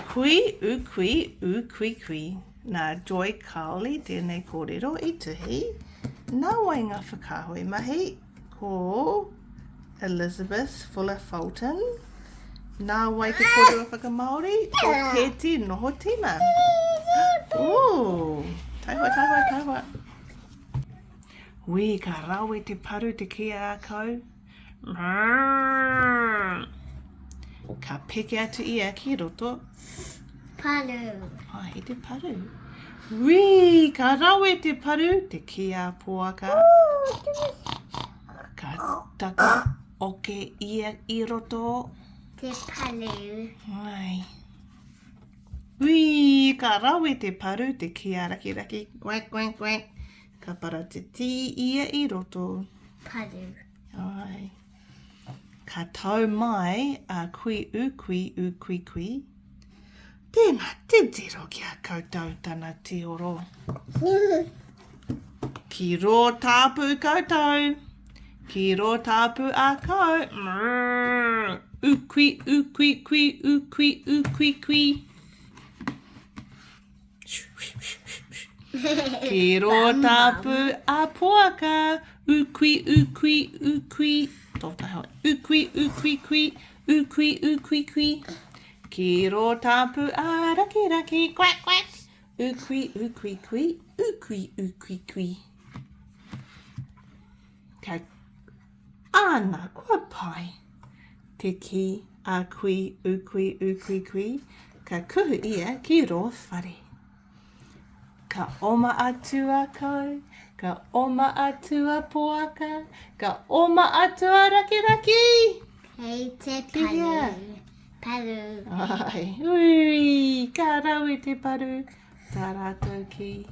Kui, ukui, ūkui kui. Nā Joy Cowley tēnei kōrero i tuhi. Nā wai ngā whakaahua i mahi? Ko Elizabeth Fuller Fulton. Nā wai te kōrero whakamāori? Ko Pēti Nohotima. Ooh, taihoa, taihoa, taihoa. Wī, ka rawe te paru te kī a kau. Ka peke atu ia ki roto. Paru. Ai, i te paru. Wī, ka rawe te paru, te kī a Poaka. Ka taka oke ia i roto. Te paru. Ai. Wī, ka rawe te paru, te kī a Rakiraki. Quack, quack, quack. Ka paratiti ia i roto. Paru. Ai. Ka tau mai a kui ukui ukui kui. Tēnā, titiro ki a koutou tana tioro. Ki rō tāpū koutou. Ki rō tāpū a kau. Ukui, ukui, kui, ukui, ukui, kui. Ki rō tāpū a Poaka, ukui, ukui, ukui, tō taha, ukui, ukui, kui, ukui, ukui, kui. Ki rō tāpū a Rakiraki, quack, quack, ukui, ukui, kui, ukui, ukui, kui. Ka Āna, kua pai! Te kī a Kui Ukui Ukui Kui, ka kuhu ia ki rō whare. Ka oma atu a Kau, ka oma atu a Poaka, ka oma atu a Rakiraki! Kei te paru. Paru. Ai, ui, ka rawe te paru, tā rātou kī.